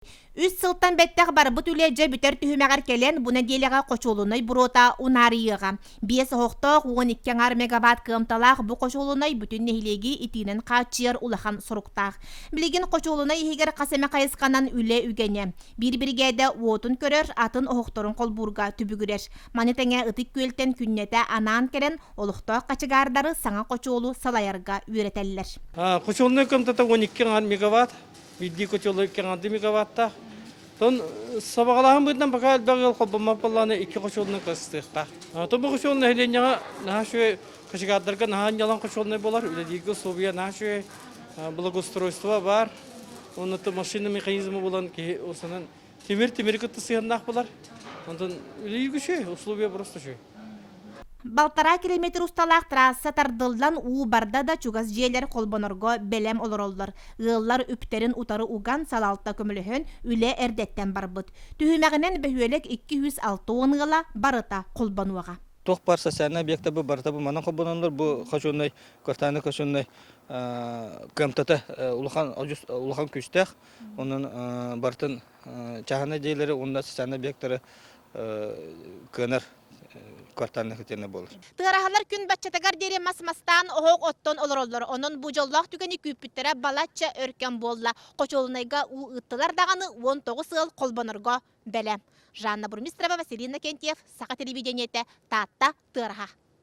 Үс сылтан бэттэх барбыт үлэ дьэ бүтэр түһүмэҕэр кэлэн, бу нэдиэлэҕэ хочуолунай буруота унаарыйыаҕа. Биэс оһохтоох, 12 аҥаар мегаватт кыамталаах бу хочуолунай бүтүн нэһилиэги итиинэн хааччыйар улахан соруктаах. Билигин хочуолунай иһигэр хас эмэ хайысханан үлэ үгэнэ. Биир биригээдэ уотун көрөр, атын оһохторун холбуурга түбүгүрэр. Маны тэҥэ Ытык Күөлтэн күннэтэ анаан кэлэн, олохтоох хачыгаардары саҥа хочуолу салайарга үөрэтэллэр. Хочуолунай кыамтата 12 аҥаар мегаватт. Биирдии котеллар икки мегаваттаах. Тон сабаҕалааһын быһыытынан пока элбэх ыал холбоммот буоллаҕына икки хочуолунан кыстыахтаах. Тобу хочуол нэһилиэнньэҕэ наһаа үчүгэй кочегардарга наһаа ньалан хочуолунай буолар, үлэлииргэ условия наһаа үчүгэй, благоустройство баар. Онно машина механизмы булан киһи осанан тимир тимири кытта сыһыаннаах буолар. Онтон үлэлииргэ үчүгэй, условия просто үчүгэй. Балтараа километр усталаах трасса тардыллан уу барда да чугас дьиэлэр холбонорго бэлэм олороллор. Ыаллар үптэрин утары уган салалта көмөлөһөн үлэ эрдэттэн барбыт. Түһүмэҕинэн бөһүөлэк 260 ыала барыта холбонуоҕа. Туох баар социальнай объекта бу барыта бу манан холбоноллор. Бу хочуоннай, квартальнай хочуоннай кыамтата улахан улахан күүстээх. Онон барытын чааһынай дьиэлэри уонна социальнай объектары кыанар квартальнай котельнай буолар. Тыараһалар күн баччатыгар диэри мас-мастаан оһох оттон олороллор. Онон бу дьоллоох түгэни күүппүттэрэ балачча өр кэм буолла. Хочуолунайга уу ыыттылар даҕаны 19 ыал холбонорго бэлэм. Жанна Бурмистрова, Василий Иннокентьев, Саха телевидениетэ, Таатта, Тыараһа.